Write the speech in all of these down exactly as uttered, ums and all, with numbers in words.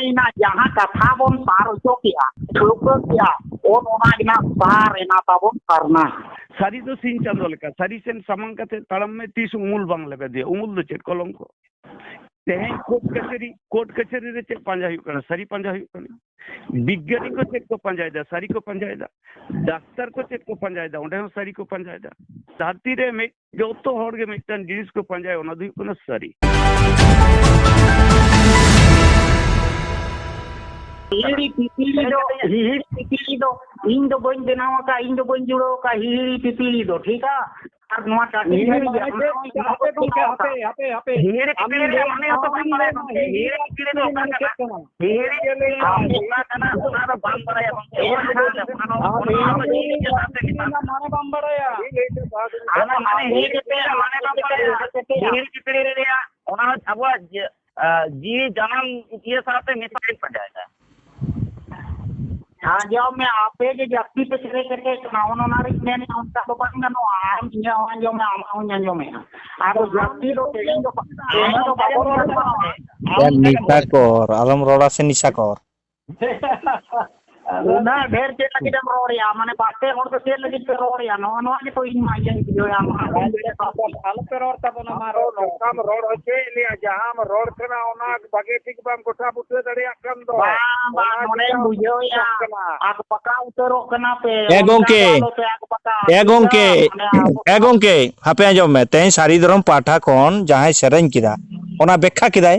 ᱮᱱᱟ, ᱡᱟᱦᱟᱸ ᱠᱟᱛᱷᱟ ᱵᱚᱱ ᱥᱟᱨ ᱦᱚᱪᱚ ᱠᱮᱜᱼᱟ, ᱴᱷᱟᱹᱣᱠᱟᱹ ᱠᱮᱜᱼᱟ, ᱚᱱ ᱚᱱᱟ ᱜᱮ ᱱᱟᱜ ᱥᱟᱨ ᱮᱱᱟ ᱛᱟᱵᱚᱱ ᱥᱟᱨᱱᱟ᱾ ᱥᱟᱹᱨᱤ ᱫᱚ ᱥᱤᱧ ᱪᱟᱸᱫᱚ ᱞᱮᱠᱟ, ᱥᱟᱹᱨᱤ ᱥᱮᱱ ᱥᱟᱢᱟᱝ ᱠᱟᱛᱮ ᱛᱟᱲᱟᱢ ᱢᱮ, ᱛᱤᱥ ᱩᱢᱩᱞ ᱵᱟᱝ ᱞᱮᱵᱮᱫᱮᱭᱟ᱾ ᱩᱢᱩᱞ ᱫᱚ ᱪᱮᱫ? ᱠᱚᱞᱚᱝᱠᱚ᱾ ᱛᱮᱦᱮᱧ ᱠᱳᱨᱴ ᱠᱟᱪᱷᱟᱹᱨᱤ, ᱠᱳᱨᱴ ᱠᱟᱪᱷᱟᱹᱨᱤ ᱨᱮ ᱪᱮᱫ ᱯᱟᱸᱡᱟ ᱦᱩᱭᱩᱜ ᱠᱟᱱᱟ? ᱥᱟᱹᱨᱤ ᱯᱟᱸᱡᱟ ᱦᱩᱭᱩᱜ ᱠᱟᱱᱟ᱾ ᱵᱤᱜᱽᱜᱟᱱᱤ ᱠᱚ ᱪᱮᱫ ᱠᱚ ᱯᱟᱸᱡᱟᱭᱮᱫᱟ? ᱥᱟᱹᱨᱤ ᱠᱚ ᱯᱟᱸᱡᱟᱭᱮᱫᱟ᱾ ᱰᱟᱠᱛᱟᱨ ᱠᱚ ᱪᱮᱫ ᱠᱚ ᱯᱟᱸᱡᱟᱭᱮᱫᱟ? ᱚᱸᱰᱮ ᱦᱚᱸ ᱥᱟᱹᱨᱤ ᱠᱚ ᱯᱟᱸᱡᱟᱭᱮᱫᱟ᱾ ᱫᱷᱟᱹᱨᱛᱤ ᱨᱮ ᱢᱤᱫ, ᱡᱚᱛᱚ ᱦᱚᱲ ᱜᱮ ᱢᱤᱫᱴᱟᱝ ᱡᱤᱱᱤᱥ ᱠᱚ ᱯᱟᱸᱡᱟᱭᱟ, ᱚᱱᱟ ᱫᱚ ᱦᱩᱭᱩᱜ ᱠᱟᱱᱟ ᱥᱟᱹᱨᱤ᱾ ᱦᱤᱦᱤᱲᱤ ᱯᱤᱯᱤᱲᱤ ᱫᱚ, ᱦᱤᱦᱤᱲᱤ ᱯᱤᱯᱤᱲᱤ ᱫᱚ ᱤᱧ ᱫᱚ ᱵᱟᱹᱧ ᱵᱮᱱᱟᱣ ᱟᱠᱟᱫ, ᱤᱧ ᱫᱚ ᱵᱟᱹᱧ ᱡᱩᱲᱟᱹᱣ ᱟᱠᱟᱫ ᱦᱤᱦᱤᱲᱤ ᱯᱤᱯᱤᱲᱤ ᱫᱚ, ᱴᱷᱤᱠᱟ? ᱟᱨ ᱱᱚᱣᱟ ᱴᱟᱴᱤ ᱦᱤᱦᱤᱲᱤ ᱦᱤᱦᱤᱲᱤ ᱢᱟᱱᱮ ᱪᱮᱫ? ᱦᱟᱯᱮ ᱜᱚᱝᱠᱮ, ᱦᱟᱯᱮ, ᱦᱟᱯᱮ, ᱦᱟᱯᱮ᱾ ᱦᱤᱦᱤᱲᱤ ᱟᱢ ᱯᱤᱯᱤᱲᱤ ᱞᱟᱹᱭ ᱨᱮᱭᱟᱜ ᱢᱟᱱᱮ ᱦᱚᱸᱛᱚ ᱵᱟᱢ ᱵᱟᱲᱟᱭᱟ ᱜᱚᱝᱠᱮ᱾ ᱦᱤᱦᱤᱲᱤ ᱯᱤᱯᱤᱲᱤ ᱫᱚ ᱚᱠᱟ ᱠᱟᱱᱟ? ᱦᱤᱦᱤᱲᱤ ᱯᱤᱯᱤᱲᱤ ᱫᱚ ᱚᱠᱟ ᱠᱟᱱᱟ? ᱚᱱᱟ ᱫᱚ ᱵᱟᱢ ᱵᱟᱲᱟᱭᱟ ᱜᱚᱝᱠᱮ᱾ ᱚᱱᱟ ᱫᱚ, ᱚᱱᱟ ᱫᱚ, ᱚᱱᱟ ᱫᱚ ᱦᱤᱦᱤᱲᱤ ᱯᱤᱯᱤᱲᱤ ᱨᱮᱱᱟᱜ ᱢᱟᱱᱮ ᱵᱟᱢ ᱵᱟᱲᱟᱭᱟ᱾ ᱟᱫᱚ ᱢᱟᱱᱮ ᱦᱤᱦᱤᱲᱤ ᱯᱤᱯᱤᱲᱤ ᱨᱮᱱᱟᱜ ᱢᱟᱱᱮ ᱵᱟᱢ ᱵᱟᱲᱟᱭᱟ᱾ ᱦᱤᱦᱤᱲᱤ ᱯᱤᱯᱤᱲᱤ ᱨᱮᱭᱟᱜ ᱚᱱᱟ ᱫᱚ ᱟᱵᱚᱣᱟᱜ ᱡᱤ-, ᱟ, ᱡᱤᱣᱤ ᱡᱟᱱᱟᱢ ᱤᱭᱟᱹ ᱥᱟᱶᱛᱮ ᱢᱮᱥᱟ ᱠᱟᱛᱮ ᱯᱟᱸᱡᱟᱭᱮᱫᱟ᱾ ᱟᱸᱡᱚᱢ ᱢᱮ, ᱟᱯᱮ ᱜᱮ ᱡᱟᱹᱥᱛᱤ ᱯᱮ ᱥᱮᱨᱮᱧ ᱮᱴᱮᱫ ᱠᱟᱱᱟ, ᱚᱱ ᱚᱱᱟ ᱨᱤᱧ ᱢᱮᱱᱮᱫᱼᱟ, ᱚᱱᱠᱟ ᱫᱚ ᱵᱟᱝ ᱜᱟᱱᱚᱜᱼᱟ᱾ ᱟᱢ ᱤᱧᱟᱹᱜ ᱦᱚᱸ ᱟᱸᱡᱚᱢ ᱢᱮ, ᱟᱢᱟᱜ ᱦᱚᱸᱧ ᱟᱸᱡᱚᱢᱮᱫᱼᱟ᱾ ᱟᱫᱚ ᱡᱟᱹᱥᱛᱤ ᱫᱚ ᱛᱮᱦᱮᱧ ᱫᱚ ᱵᱟ-, ᱛᱮᱦᱮᱧ ᱫᱚ ᱵᱟᱵᱚᱱ ᱜᱟᱱᱚᱜᱼᱟ᱾ ᱮ, ᱱᱤᱥᱟ ᱠᱚᱨ, ᱟᱞᱚᱢ ᱨᱚᱲᱟ ᱥᱮ ᱱᱤᱥᱟ ᱠᱚᱨ᱾ ᱩᱱᱟᱹᱜ ᱰᱷᱮᱨ ᱪᱮᱫ ᱞᱟᱹᱜᱤᱫ ᱮᱢ ᱨᱚᱲᱮᱜᱼᱟ? ᱢᱟᱱᱮ ᱵᱟᱨ ᱯᱮ ᱦᱚᱲ ᱫᱚ ᱪᱮᱫ ᱞᱟᱹᱜᱤᱫ ᱯᱮ ᱨᱚᱲᱮᱜᱼᱟ? ᱱᱚᱜᱼᱚ ᱱᱚᱣᱟ ᱜᱮᱛᱚ ᱤᱧ ᱢᱟ ᱤᱭᱟᱹᱧ ᱵᱩᱡᱷᱟᱹᱣᱮᱜᱼᱟ, ᱢᱟ ᱟᱹᱰᱤ ᱵᱮᱲᱮ ᱵᱟᱯᱮ ᱟᱞᱚᱯᱮ ᱨᱚᱲ ᱛᱟᱵᱚᱱᱟ, ᱢᱟ ᱟᱢ ᱫᱚ ᱨᱚᱲ ᱯᱮ᱾ ᱱᱚᱝᱠᱟᱢ ᱨᱚᱲ ᱦᱚᱪᱚᱭᱮᱫ ᱞᱮᱭᱟ, ᱡᱟᱦᱟᱸᱢ ᱨᱚᱲ ᱠᱟᱱᱟ ᱚᱱᱟ ᱵᱷᱟᱜᱮ ᱴᱷᱤᱠ ᱵᱟᱢ ᱜᱚᱴᱟ ᱵᱩᱴᱟᱹ ᱫᱟᱲᱮᱭᱟᱜ ᱠᱟᱱ ᱫᱚ᱾ ᱵᱟᱝ, ᱵᱟᱝ, ᱚᱱᱟ ᱱᱚᱰᱮᱧ ᱪᱤᱠᱟᱹ ᱵᱩᱡᱷᱟᱹᱣᱮᱜᱼᱟ᱾ ᱵᱩᱡᱷᱟᱹᱜ ᱠᱟᱱᱟ᱾ ᱟᱠ ᱵᱟᱠᱟ ᱩᱛᱟᱹᱨᱚᱜ ᱠᱟᱱᱟ ᱯᱮ᱾ ᱮ ᱚᱱᱠᱟ ᱜᱚᱝᱠᱮ, ᱫᱚ ᱟᱞᱚᱯᱮ ᱟᱠ ᱵᱟᱠᱟ ᱮ ᱩᱛᱟᱹᱨᱟ᱾ ᱜᱚᱝᱠᱮ, ᱢᱟᱱᱮ ᱟᱵᱚ ᱮ ᱜᱚᱝᱠᱮ, ᱦᱟᱯᱮ ᱟᱸᱡᱚᱢ ᱢᱮ, ᱛᱮᱦᱮᱧ ᱥᱟᱹᱨᱤ ᱫᱷᱚᱨᱚᱢ ᱯᱟᱦᱴᱟ ᱠᱷᱚᱱ ᱡᱟᱦᱟᱸᱭ ᱥᱮᱨᱮᱧ ᱠᱮᱫᱟ, ᱚᱱᱟ ᱵᱮᱠᱠᱷᱟ ᱠᱮᱫᱟᱭ,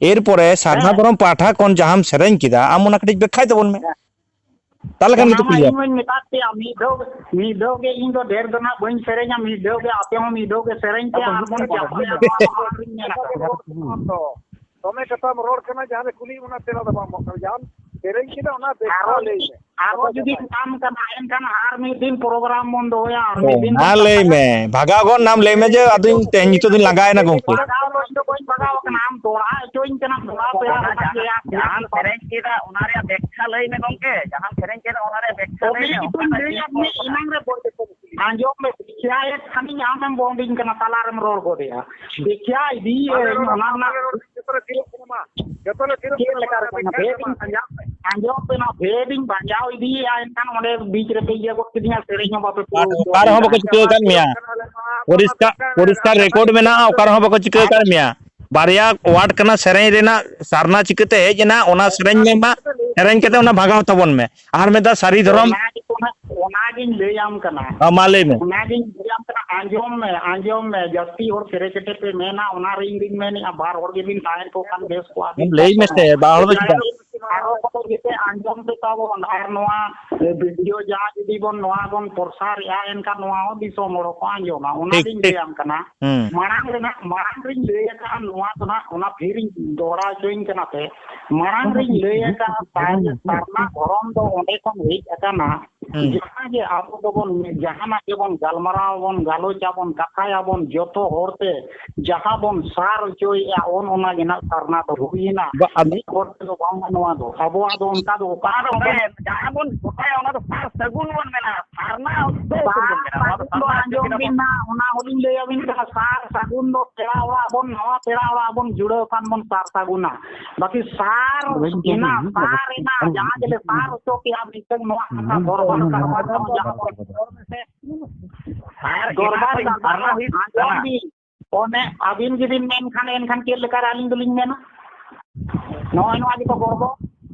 ᱮᱨᱯᱚᱨᱮ ᱥᱟᱨᱱᱟ ᱦᱮᱸ᱾ ᱫᱷᱚᱨᱚᱢ ᱯᱟᱦᱴᱟ ᱠᱷᱚᱱ ᱡᱟᱦᱟᱸᱢ ᱥᱮᱨᱮᱧ ᱠᱮᱫᱟ, ᱟᱢ ᱚᱱᱟ ᱠᱟᱹᱴᱤᱡ ᱵᱮᱠᱠᱷᱟᱭ ᱛᱟᱵᱚᱱ ᱢᱮ᱾ ᱦᱮᱸ᱾ ᱛᱟᱦᱞᱮ ᱠᱷᱟᱱ ᱚᱱᱟ ᱜᱮᱛᱚ ᱢᱟ ᱤᱧ clear᱾ ᱢᱟᱧ ᱢᱮᱛᱟᱫ ᱯᱮᱭᱟ, ᱢᱤᱫ ᱫᱷᱟᱣ, ᱢᱤᱫ ᱫᱷᱟᱣ ᱜᱮ ᱤᱧ ᱫᱚ ᱰᱷᱮᱨ ᱫᱚ ᱱᱟᱜ ᱵᱟᱹᱧ ᱥᱮᱨᱮᱧᱟ, ᱢᱤᱫ ᱫᱷᱟᱣ ᱜᱮ ᱟᱯᱮ ᱦᱚᱸ ᱢᱤᱫ ᱫᱷᱟᱣ ᱜᱮ ᱥᱮᱨᱮᱧ ᱯᱮ, ᱟᱫᱚ ᱟᱨ ᱵᱚᱱ ᱦᱤᱡᱩᱜ ᱢᱮ, ᱪᱟᱵᱟᱭᱟ, ᱦᱤᱡᱩᱜ ᱢᱮ᱾ ᱱᱚᱣᱟ ᱦᱚᱸ ᱟᱹᱰᱤᱧ ᱢᱮᱱ ᱟᱠᱟᱫᱟ᱾ ᱫᱚᱢᱮ ᱠᱟᱛᱷᱟᱢ ᱨᱚᱲ ᱠᱟᱱᱟ, ᱡᱟᱦᱟᱸ ᱨᱮ ᱠᱩᱞᱤ ᱚᱱᱟ ᱛᱮᱞᱟ ᱫᱚ ᱵᱟᱢ ᱮᱢᱚᱜ ᱠᱟᱱᱟ᱾ ᱡᱟᱦᱟᱸᱢ ᱥᱮᱨᱮᱧ ᱠᱮᱫᱟ ᱚᱱᱟ ᱵᱮᱠᱠᱷᱟ ᱟᱨᱚ, ᱞᱟᱹᱭ ᱢᱮ᱾ ᱟᱨᱚ ᱠᱟᱛᱷᱟ ᱡᱩᱫᱤ ᱪᱟᱵᱟᱭ᱾ ᱧᱟᱢ ᱠᱟᱱᱟ, ᱮᱱᱠᱷᱟᱱ ᱟᱨ ᱢᱤᱫ ᱫᱤᱱ program ᱵᱚᱱ ᱫᱚᱦᱚᱭᱟ, ᱟᱨ ᱢᱤᱫ ᱫᱤᱱ ᱢᱟ ᱵᱚᱱ ᱞᱟᱹᱭ ᱠᱟᱛᱷᱟᱭᱟ᱾ ᱢᱮ, ᱵᱷᱟᱜᱟᱣ ᱜᱚᱫ ᱱᱟᱢ, ᱞᱟᱹᱭ ᱢᱮ ᱡᱮ ᱟᱫᱚᱧ ᱛᱮᱦᱮᱧ ᱱᱤᱛᱚᱜ ᱫᱚᱧ ᱞᱟᱸᱜᱟᱭᱮᱱᱟ ᱜᱚᱝᱠᱮ᱾ ᱵᱷᱟᱜᱟᱣ ᱫᱚ ᱤᱧ ᱫᱚ ᱵᱟᱹᱧ ᱵᱷᱟᱜᱟᱣ ᱟᱠᱟᱱᱟ, ᱟᱢ ᱫᱚᱦᱲᱟ ᱦᱚᱪᱚᱧ ᱠᱟᱱᱟᱢ, ᱫᱚᱦᱲᱟ ᱯᱮᱲᱟ ᱚᱱᱟ ᱠᱟᱱᱟ ᱡᱟᱦᱟᱸ, ᱜᱮᱭᱟ᱾ ᱡᱟᱦᱟᱸᱢ ᱥᱮᱨᱮᱧ ᱠᱮᱫᱟ ᱚᱱᱟ ᱨᱮᱭᱟᱜ ᱵᱮᱠᱠᱷᱟ ᱞᱟᱹᱭ ᱢᱮ ᱜᱚᱝᱠᱮ, ᱡᱟᱦᱟᱸᱢ ᱥᱮᱨᱮᱧ ᱠᱮᱫᱟ ᱚᱱᱟ ᱨᱮᱭᱟᱜ ᱵᱮᱠᱠᱷᱟ ᱞᱟᱹᱭ ᱢᱮ, ᱚᱠᱟᱴᱟᱜ ᱞᱟᱹᱭ ᱡᱤᱱᱤᱥ ᱟᱫ ᱢᱮ, ᱵᱚᱱ ᱠᱟᱱᱟ᱾ ᱮᱱᱟᱝ ᱨᱮ ᱵᱚᱞ ᱟᱸᱡᱚᱢ ᱢᱮ, ᱵᱮᱠᱠᱷᱟᱭᱮᱫ ᱠᱷᱟᱱᱤᱧ, ᱟᱢᱮᱢ ᱵᱚᱱᱫᱤᱧ ᱠᱟᱱᱟ, ᱛᱟᱞᱟ ᱨᱮᱢ ᱨᱚᱲ ᱜᱚᱫᱮᱜᱼᱟ᱾ ᱵᱮᱠᱠᱷᱟᱭ ᱤᱫᱤᱭᱟᱹᱧ, ᱚᱱᱟ ᱨᱮᱱᱟᱜ ᱡᱚᱛᱚ ᱞᱮ ᱛᱷᱤᱨᱚᱜ ᱠᱟᱱᱟ᱾ ᱪᱮᱫ ᱞᱮᱠᱟ ᱨᱮ ᱠᱟᱱᱟ? ᱵᱷᱮᱫ ᱤᱧ ᱯᱟᱸᱡᱟ-, ᱟᱸᱡᱚᱢ ᱯᱮ, ᱱᱚᱣᱟ ᱵᱷᱮᱫ ᱤᱧ ᱯᱟᱸᱡᱟᱣ ᱤᱫᱤᱭᱮᱫᱼᱟ, ᱮᱱᱠᱷᱟᱱ ᱚᱸᱰᱮ ᱵᱤᱪ ᱨᱮᱯᱮ ᱤᱭᱟᱹ ᱜᱚᱫ ᱠᱤᱫᱤᱧᱟ, ᱥᱮᱨᱮᱧ ᱦᱚᱸ ᱵᱟᱯᱮ ᱯᱩᱨᱟᱹᱣ ᱚᱠᱟ ᱨᱮᱦᱚᱸ ᱵᱟᱠᱚ ᱪᱤᱠᱟᱹ ᱟᱠᱟᱫ ᱢᱮᱭᱟ᱾ ᱯᱚᱨᱤᱥᱠᱟᱨ, ᱯᱚᱨᱤᱥᱠᱟᱨ ᱨᱮᱠᱚᱨᱰ ᱢᱮᱱᱟᱜᱼᱟ, ᱚᱠᱟ ᱨᱮᱦᱚᱸ ᱵᱟᱠᱚ ᱪᱤᱠᱟᱹ ᱟᱠᱟᱫ ᱢᱮᱭᱟ᱾ ᱵᱟᱨᱭᱟ ᱣᱟᱨᱰ ᱠᱟᱱᱟ ᱥᱮᱨᱮᱧ ᱨᱮᱱᱟᱜ, ᱥᱟᱨᱱᱟ ᱪᱤᱠᱟᱹᱛᱮ ᱦᱮᱡ ᱮᱱᱟ, ᱚᱱᱟ ᱥᱮᱨᱮᱧ ᱢᱮ ᱢᱟ, ᱥᱮᱨᱮᱧ ᱠᱟᱛᱮ ᱚᱱᱟ ᱵᱷᱟᱜᱟᱣ ᱛᱟᱵᱚᱱ ᱢᱮ᱾ ᱟᱨ ᱢᱤᱫ ᱫᱷᱟᱣ ᱥᱟᱹᱨᱤ ᱫᱷᱚᱨᱚᱢ᱾ ᱚᱱᱟ ᱜᱮᱛᱚ ᱱᱟᱜ, ᱚᱱᱟᱜᱤᱧ ᱞᱟᱹᱭᱟᱢ ᱠᱟᱱᱟ᱾ ᱦᱚᱸ, ᱢᱟ ᱞᱟᱹᱭ ᱢᱮ᱾ ᱚᱱᱟᱜᱤᱧ ᱞᱟᱹᱭᱟᱢ ᱠᱟᱱᱟ, ᱟᱸᱡᱚᱢ ᱢᱮ, ᱟᱸᱡᱚᱢ ᱢᱮ, ᱡᱟᱹᱥᱛᱤ ᱦᱚᱲ ᱠᱮᱨᱮ ᱠᱮᱴᱮ ᱯᱮ ᱢᱮᱱᱟ, ᱚᱱᱟ ᱨᱮ ᱤᱧ ᱫᱩᱧ ᱢᱮᱱᱮᱫᱼᱟ, ᱵᱟᱨ ᱦᱚᱲ ᱜᱮᱵᱤᱱ ᱛᱟᱦᱮᱸ ᱠᱚᱜ ᱠᱷᱟᱱ ᱵᱮᱥ ᱠᱚᱜᱼᱟ᱾ ᱞᱟᱹᱭ ᱢᱮᱥᱮ, ᱵᱟᱨ ᱦᱚᱲ ᱫᱚ ᱪᱮᱫᱟᱜ? ᱟᱨᱚ ᱠᱚ ᱡᱮᱛᱮ ᱟᱸᱡᱚᱢ ᱯᱮ ᱛᱟᱵᱚᱱ, ᱟᱨ ᱱᱚᱣᱟ ᱵᱷᱤᱰᱤᱭᱳ ᱡᱟᱦᱟᱸ ᱡᱩᱫᱤ ᱵᱚᱱ ᱱᱚᱣᱟ ᱵᱚᱱ ᱯᱨᱚᱥᱟᱨᱮᱜᱼᱟ, ᱮᱱᱠᱷᱟᱱ ᱱᱚᱣᱟ ᱦᱚᱸ ᱫᱤᱥᱚᱢ ᱦᱚᱲ ᱠᱚ ᱟᱸᱡᱚᱢᱟ, ᱴᱷᱤᱠ, ᱚᱱᱟᱜᱤᱧ ᱴᱷᱤᱠ᱾ ᱞᱟᱹᱭᱟᱢ ᱠᱟᱱᱟ᱾ ᱦᱩᱸ᱾ ᱢᱟᱲᱟᱝ ᱨᱮᱱᱟᱜ, ᱢᱟᱲᱟᱝ ᱨᱤᱧ ᱞᱟᱹᱭ ᱟᱠᱟᱫᱼᱟ, ᱱᱚᱣᱟ ᱫᱚ ᱱᱟᱜ ᱚᱱᱟ ᱯᱷᱤᱨᱤᱧ ᱫᱚᱦᱲᱟ ᱦᱚᱪᱚᱧ ᱠᱟᱱᱟ ᱯᱮ᱾ ᱢᱟᱲᱟᱝ ᱨᱤᱧ ᱞᱟᱹᱭ ᱟᱠᱟᱫᱼᱟ, ᱥᱟᱨ-, ᱥᱟᱨᱱᱟ ᱫᱷᱚᱨᱚᱢ ᱫᱚ ᱚᱸᱰᱮ ᱠᱷᱚᱱ ᱦᱮᱡ ᱟᱠᱟᱱᱟ᱾ ᱦᱩᱸ᱾ ᱡᱟᱦᱟᱸ ᱜᱮ ᱟᱵᱚ ᱫᱚᱵᱚᱱ, ᱡᱟᱦᱟᱱᱟᱜ ᱜᱮᱵᱚᱱ ᱜᱟᱞᱢᱟᱨᱟᱣ ᱟᱵᱚᱱ, ᱜᱟᱞᱚᱪ ᱟᱵᱚᱱ, ᱠᱟᱛᱷᱟᱭᱟᱵᱚᱱ, ᱡᱚᱛᱚ ᱦᱚᱲᱛᱮ ᱡᱟᱦᱟᱸ ᱵᱚᱱ ᱥᱟᱨ ᱦᱚᱪᱚᱭᱮᱫᱼᱟ, ᱚᱱ ᱚᱱᱟ ᱜᱮ ᱱᱟᱜ ᱥᱟᱨᱱᱟ ᱫᱚ ᱦᱩᱭᱮᱱᱟ᱾ ᱵᱟ-, ᱟᱫᱚ ᱢᱤᱫ ᱦᱚᱲ ᱛᱮᱫᱚ ᱵᱟᱝ ᱜᱟᱱᱚᱜᱼᱟ᱾ ᱫᱚ ᱟᱵᱚᱣᱟᱜ ᱫᱚ ᱚᱱᱠᱟ ᱫᱚ ᱚᱠᱟ ᱚᱱᱟ ᱫᱚ ᱨᱮᱦᱚᱸ ᱵᱟᱝ᱾ ᱡᱟᱦᱟᱸ ᱵᱚᱱ ᱜᱚᱴᱟᱭᱟ, ᱚᱱᱟ ᱫᱚ ᱥᱟᱨ ᱥᱟᱹᱜᱩᱱ ᱵᱚᱱ ᱢᱮᱱᱟ᱾ ᱥᱟᱨᱱᱟ ᱩᱛᱥᱚᱵ ᱵᱚᱱ ᱥᱟᱨ ᱢᱮᱱᱟ᱾ ᱱᱚᱣᱟ ᱫᱚ ᱥᱟᱹᱜᱩᱱ ᱫᱚ ᱥᱟᱨᱱᱟ ᱟᱸᱡᱚᱢ ᱵᱤᱱ ᱱᱟᱜ, ᱚᱱᱟ ᱦᱚᱸᱞᱤᱧ ᱞᱟᱹᱭ ᱟᱵᱤᱱ ᱠᱟᱱᱟ, ᱥᱟᱨ ᱥᱟᱹᱜᱩᱱ ᱫᱚ ᱯᱮᱲᱟ ᱚᱲᱟᱜ ᱵᱚᱱ, ᱱᱟᱣᱟ ᱯᱮᱲᱟ ᱚᱲᱟᱜ ᱵᱚᱱ ᱡᱩᱲᱟᱹᱣ ᱠᱷᱟᱱ ᱵᱚᱱ ᱥᱟᱨ ᱥᱟᱹᱜᱩᱱᱟ᱾ ᱵᱟᱹᱠᱤ ᱥᱟᱨ ᱮᱱᱟ, ᱥᱟᱨ ᱮᱱᱟ, ᱡᱟᱦᱟᱸ ᱜᱮᱞᱮ ᱥᱟᱨ ᱦᱚᱪᱚ ᱠᱮᱜᱼᱟ, ᱢᱤᱫᱴᱟᱝ ᱱᱚᱣᱟ ᱠᱟᱛᱷᱟ ᱫᱚᱨᱵᱟᱨ ᱠᱟᱨᱵᱟᱨ ᱫᱚ ᱡᱟᱦᱟᱸ ᱵᱚᱱ ᱥᱟᱨ ᱫᱚᱨᱵᱟᱨ ᱮᱱᱟ ᱠᱟᱨᱵᱟᱨ ᱥᱟᱨᱱᱟ ᱦᱩᱭᱩᱜ ᱟᱸᱡᱚᱢ ᱠᱟᱱᱟ᱾ ᱵᱤᱱ, ᱚᱱᱮ ᱟᱹᱵᱤᱱ ᱡᱩᱫᱤ ᱢᱮᱱᱠᱷᱟᱱ, ᱮᱱᱠᱷᱟᱱ ᱪᱮᱫ ᱞᱮᱠᱟᱨᱮ ᱟᱹᱞᱤᱧ ᱫᱚᱞᱤᱧ ᱢᱮᱱᱟ? ᱱᱚᱜᱼᱚᱭ ᱱᱚᱣᱟ ᱜᱮᱛᱚ ᱜᱚᱲᱵᱚᱲ᱾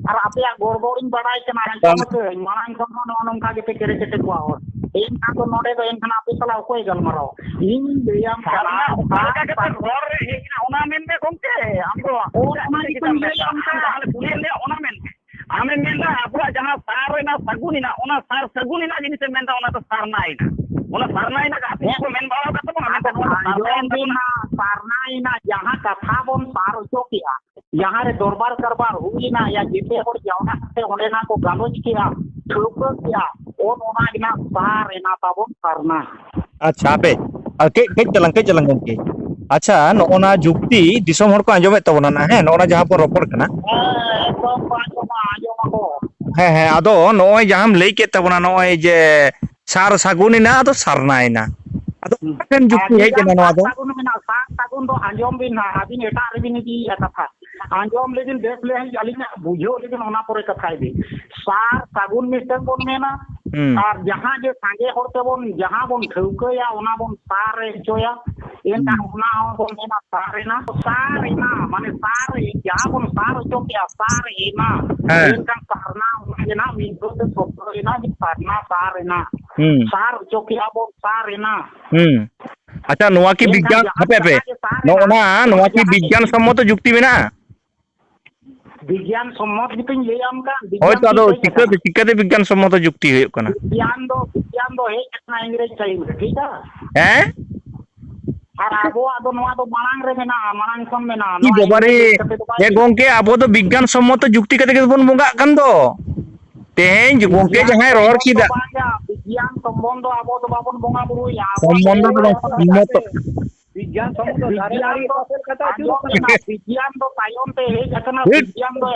ᱟᱨ ᱟᱯᱮᱭᱟᱜ ᱜᱚᱲᱵᱚᱲ ᱤᱧ ᱵᱟᱲᱟᱭ ᱠᱟᱱᱟ, ᱟᱸᱡᱚᱢ ᱵᱟᱝ᱾ ᱟᱯᱮ, ᱢᱟᱲᱟᱝ ᱠᱷᱚᱱ ᱦᱚᱸ ᱱᱚᱜᱼᱚ ᱱᱚᱝᱠᱟ ᱜᱮᱯᱮ ᱠᱮᱨᱮ ᱠᱮᱴᱮ ᱠᱚᱣᱟ ᱦᱚᱲ᱾ ᱮᱱᱠᱷᱟᱱ ᱫᱚ ᱱᱚᱰᱮ ᱫᱚ ᱮᱱᱠᱷᱟᱱ ᱟᱯᱮ ᱥᱟᱞᱟᱜ ᱚᱠᱚᱭ ᱜᱟᱞᱢᱟᱨᱟᱣ? ᱤᱧ ᱞᱟᱹᱭᱟᱢ ᱠᱟᱱᱟ, ᱥᱟᱨᱱᱟ ᱚᱠᱟ ᱞᱮᱠᱟ ᱠᱟᱛᱮ ᱨᱚᱲ ᱨᱮ ᱦᱮᱡ ᱮᱱᱟ, ᱚᱱᱟ ᱢᱮᱱ ᱢᱮ ᱜᱚᱢᱠᱮ᱾ ᱟᱢ ᱫᱚ ᱚ, ᱚᱱᱟ ᱜᱮᱛᱚᱧ ᱞᱟᱹᱭᱟᱢ ᱠᱟᱱᱟ᱾ ᱟᱢ ᱫᱚ ᱟᱞᱮ ᱠᱩᱞᱤᱭᱮᱫ ᱢᱮᱭᱟ, ᱚᱱᱟ ᱢᱮᱱ ᱢᱮ᱾ ᱟᱢᱮᱢ ᱢᱮᱱᱫᱟ ᱟᱵᱚᱣᱟᱜ ᱡᱟᱦᱟᱸ ᱥᱟᱨ ᱨᱮᱱᱟᱜ ᱥᱟᱹᱜᱩᱱ ᱮᱱᱟ, ᱚᱱᱟ ᱥᱟᱨ ᱥᱟᱹᱜᱩᱱ ᱮᱱᱟ ᱡᱤᱱᱤᱥᱮᱢ ᱢᱮᱱᱫᱟ, ᱚᱱᱟ ᱫᱚ ᱥᱟᱨᱱᱟ ᱮᱱᱟ᱾ ᱚᱱᱟ ᱥᱟᱨᱱᱟ ᱮᱱᱟ ᱟᱯᱮ ᱦᱮᱸ᱾ ᱠᱚ ᱢᱮᱱ ᱵᱟᱲᱟ ᱟᱠᱟᱫ ᱛᱟᱵᱚᱱᱟ, ᱢᱮᱱᱠᱷᱟᱱ ᱚᱱᱟ ᱥᱟᱨᱱᱟ ᱟᱸᱡᱚᱢ ᱮᱱ ᱵᱤᱱ ᱛᱟᱵᱚᱱᱟ᱾ ᱱᱟ, ᱥᱟᱨᱱᱟ ᱮᱱᱟ, ᱡᱟᱦᱟᱸ ᱠᱟᱛᱷᱟ ᱵᱚᱱ ᱥᱟᱨ ᱦᱚᱪᱚ ᱠᱮᱜᱼᱟ, ᱡᱟᱦᱟᱸ ᱨᱮ ᱫᱚᱨᱵᱟᱨ ᱠᱟᱨᱵᱟᱨ ᱦᱩᱭ ᱮᱱᱟ, ᱭᱟ ᱡᱮᱛᱮ ᱦᱚᱲ ᱡᱟᱣᱨᱟ ᱠᱟᱛᱮ ᱚᱸᱰᱮᱱᱟᱜ ᱠᱚ ᱜᱟᱞᱚᱪ ᱠᱮᱜᱼᱟ, ᱴᱷᱟᱹᱣᱠᱟᱹ ᱠᱮᱜᱼᱟ, ᱚᱱ ᱚᱱᱟ ᱜᱮ ᱱᱟᱜ ᱥᱟᱨ ᱮᱱᱟ ᱛᱟᱵᱚᱱ ᱥᱟᱨᱱᱟ᱾ ᱟᱪᱪᱷᱟ, ᱦᱟᱯᱮ, ᱟᱨ ᱠᱟᱹᱡ, ᱠᱟᱹᱡ ᱪᱟᱞᱟᱝ, ᱠᱟᱹᱡ ᱪᱟᱞᱟᱝ ᱜᱚᱢᱠᱮ᱾ ᱟᱪᱪᱷᱟ, ᱱᱚᱜᱼᱚ ᱱᱟ ᱡᱩᱠᱛᱤ ᱫᱤᱥᱚᱢ ᱦᱚᱲ ᱠᱚ ᱟᱸᱡᱚᱢᱮᱫ ᱛᱟᱵᱚᱱᱟ ᱱᱟᱜ, ᱦᱮᱸ, ᱱᱚᱜᱼᱚ ᱱᱟ ᱡᱟᱦᱟᱸ ᱵᱚᱱ ᱨᱚᱯᱚᱲ ᱠᱟᱱᱟ᱾ ᱦᱮᱸ, ᱮᱠᱫᱚᱢ ᱠᱚ ᱟᱸᱡᱚᱢᱟ, ᱟᱸᱡᱚᱢᱟᱠᱚ᱾ ᱦᱮᱸ, ᱦᱮᱸ, ᱟᱫᱚ ᱱᱚᱜᱼᱚᱭ ᱡᱟᱦᱟᱸᱢ ᱞᱟᱹᱭ ᱠᱮᱫ ᱛᱟᱵᱚᱱᱟ, ᱱᱚᱜᱼᱚᱭ ᱡᱮ ᱥᱟᱨ ᱥᱟᱹᱜᱩᱱ ᱮᱱᱟ, ᱟᱫᱚ ᱥᱟᱨᱱᱟ ᱮᱱᱟ᱾ ᱟᱫᱚ ᱦᱩᱸ᱾ ᱚᱠᱟ ᱴᱷᱮᱱ ᱟᱨ ᱡᱩᱠᱛᱤ ᱦᱮᱡ ᱡᱟᱦᱟᱸ ᱮᱱᱟ ᱱᱚᱣᱟ ᱥᱟᱨ ᱫᱚ? ᱥᱟᱹᱜᱩᱱ ᱢᱮᱱᱟᱜᱼᱟ, ᱥᱟᱨ ᱥᱟᱹᱜᱩᱱ ᱩᱱ ᱫᱚ ᱟᱸᱡᱚᱢ ᱵᱤᱱ ᱦᱟᱸᱜ, ᱟᱹᱵᱤᱱ ᱮᱴᱟᱜ ᱨᱮᱵᱤᱱ ᱤᱫᱤᱭᱮᱫᱼᱟ ᱠᱟᱛᱷᱟ᱾ ᱟᱸᱡᱚᱢ ᱞᱮᱵᱤᱱ, ᱵᱮᱥ ᱞᱮ ᱟᱹᱞᱤᱧᱟᱜ ᱵᱩᱡᱷᱟᱹᱣ ᱞᱮᱵᱤᱱ, ᱚᱱᱟ ᱯᱚᱨᱮ ᱠᱟᱛᱷᱟᱭ ᱵᱤᱱ᱾ ᱥᱟᱨ ᱥᱟᱹᱜᱩᱱ ᱢᱤᱫᱴᱟᱝ ᱵᱚᱱ ᱢᱮᱱᱟ, ᱦᱩᱸ᱾ ᱟᱨ ᱡᱟᱦᱟᱸ ᱡᱮ ᱥᱟᱸᱜᱮ ᱦᱚᱲ ᱛᱮᱵᱚᱱ, ᱡᱟᱦᱟᱸ ᱵᱚᱱ ᱴᱷᱟᱹᱣᱠᱟᱹᱭᱟ, ᱚᱱᱟ ᱵᱚᱱ ᱥᱟᱨ ᱦᱚᱪᱚᱭᱟ, ᱮᱱᱠᱷᱟᱱ ᱦᱩᱸ᱾ ᱚᱱᱟ ᱦᱚᱸ ᱵᱚᱱ ᱢᱮᱱᱟ ᱥᱟᱨ ᱮᱱᱟ᱾ ᱥᱟᱨ ᱮᱱᱟ, ᱢᱟᱱᱮ ᱥᱟᱨ, ᱡᱟᱦᱟᱸ ᱵᱚᱱ ᱥᱟᱨ ᱦᱚᱪᱚ ᱠᱮᱜᱼᱟ, ᱥᱟᱨ ᱮᱱᱟ᱾ ᱦᱮᱸ᱾ ᱮᱱᱠᱷᱟᱱ ᱥᱟᱨᱱᱟ ᱚᱱᱟ ᱜᱮ ᱱᱟᱜ ᱢᱤᱫ ᱫᱷᱟᱣ ᱛᱮ ᱥᱚᱵᱫᱚ ᱮᱱᱟ ᱡᱮ ᱥᱟᱨᱱᱟ ᱥᱟᱨ ᱮᱱᱟ᱾ ᱦᱩᱸ᱾ ᱥᱟᱨ ᱦᱚᱪᱚ ᱠᱮᱜᱼᱟ ᱵᱚᱱ, ᱥᱟᱨ ᱮᱱᱟ᱾ ᱦᱩᱸ᱾ ᱟᱪᱪᱷᱟ, ᱱᱚᱣᱟ ᱠᱤ ᱮᱱᱠᱷᱟᱱ ᱵᱤᱜᱽᱜᱟᱱ, ᱡᱟᱦᱟᱸ ᱦᱟᱯᱮ, ᱦᱟᱯᱮ᱾ ᱡᱟᱦᱟᱸ ᱡᱮ ᱥᱟᱨ ᱱᱚᱜᱼᱚ ᱮᱱᱟ, ᱱᱟ, ᱱᱚᱣᱟ ᱚᱱᱟ ᱠᱤ ᱡᱟᱦᱟᱸ ᱡᱮ ᱵᱤᱜᱽᱜᱟᱱ ᱥᱚᱢᱢᱚᱛᱚ ᱡᱩᱠᱛᱤ ᱢᱮᱱᱟᱜᱼᱟ? ᱵᱤᱜᱽᱜᱟᱱ ᱥᱚᱢᱢᱚᱛ ᱜᱮᱛᱚᱧ ᱞᱟᱹᱭᱟᱢ ᱠᱟᱱ, ᱵᱤᱜᱽᱜᱟᱱ ᱦᱳᱭᱛᱚ, ᱟᱫᱚ ᱛᱮᱜᱮ ᱦᱮᱡ ᱪᱤᱠᱟᱹᱛᱮ, ᱟᱠᱟᱱᱟ᱾ ᱪᱤᱠᱟᱹᱛᱮ ᱵᱤᱜᱽᱜᱟᱱ ᱥᱚᱢᱢᱚᱛᱚ ᱡᱩᱠᱛᱤ ᱦᱩᱭᱩᱜ ᱠᱟᱱᱟ? ᱵᱤᱜᱽᱜᱟᱱ ᱫᱚ, ᱵᱤᱜᱽᱜᱟᱱ ᱫᱚ ᱦᱮᱡ ᱟᱠᱟᱱᱟ ᱤᱝᱨᱮᱡᱽ ᱴᱟᱭᱤᱢ ᱨᱮ, ᱴᱷᱤᱠ ᱟ? ᱦᱮᱸ? ᱟᱨ ᱟᱵᱚᱣᱟᱜ ᱫᱚ ᱱᱚᱣᱟ ᱫᱚ ᱢᱟᱲᱟᱝ ᱨᱮ ᱢᱮᱱᱟᱜᱼᱟ, ᱢᱟᱲᱟᱝ ᱠᱷᱚᱱ ᱢᱮᱱᱟᱜᱼᱟ᱾ ᱤ ᱱᱚᱣᱟ ᱵᱟᱵᱟᱨᱮ, ᱤᱝᱨᱮᱡᱽ ᱦᱮᱡ ᱠᱟᱛᱮ ᱫᱚ ᱵᱟᱭ ᱮ ᱦᱮᱡ ᱜᱚᱝᱠᱮ, ᱟᱠᱟᱱᱟ᱾ ᱟᱵᱚ ᱫᱚ ᱵᱤᱜᱽᱜᱟᱱ ᱥᱚᱢᱢᱚᱛᱚ ᱡᱩᱠᱛᱤ ᱠᱟᱛᱮ ᱜᱮᱵᱚᱱ ᱵᱚᱸᱜᱟᱜ ᱠᱟᱱ ᱫᱚ᱾ ᱛᱮᱦᱮᱧ ᱜᱚᱝᱠᱮ ᱵᱤᱜᱽᱜᱟᱱ ᱡᱟᱦᱟᱸᱭ ᱨᱚᱲ ᱥᱚᱢᱢᱚᱛ ᱫᱚ ᱠᱮᱫᱟ, ᱵᱟᱝ ᱜᱮ, ᱵᱤᱜᱽᱜᱟᱱ ᱥᱚᱢᱵᱚᱱᱫᱷᱚ ᱟᱵᱚ ᱫᱚ ᱵᱟᱵᱚᱱ ᱵᱚᱸᱜᱟ ᱵᱩᱨᱩᱭᱟ, ᱟᱵᱚᱣᱟᱜ ᱫᱚ ᱥᱚᱢᱵᱚᱱᱫᱷᱚ ᱫᱚ ᱵᱟᱝ, ᱥᱚᱢᱢᱚᱛᱚ᱾ ᱵᱤᱜᱽᱜᱟᱱ ᱥᱚᱢᱢᱚᱛᱚ ᱫᱟᱨᱮ ᱵᱤᱜᱽᱜᱟᱱ ᱱᱟᱹᱲᱤ ᱫᱚ, ᱯᱟᱥᱮ ᱠᱟᱛᱷᱟ ᱟᱸᱡᱚᱢ ᱟᱹᱪᱩᱨᱚᱜ ᱠᱟᱱᱟ᱾ ᱢᱮ, ᱵᱤᱜᱽᱜᱟᱱ ᱫᱚ ᱛᱟᱭᱚᱢ ᱛᱮ ᱦᱮᱡ ᱟᱠᱟᱱᱟ, ᱦᱤᱴ᱾ ᱵᱤᱜᱽᱜᱟᱱ ᱫᱚ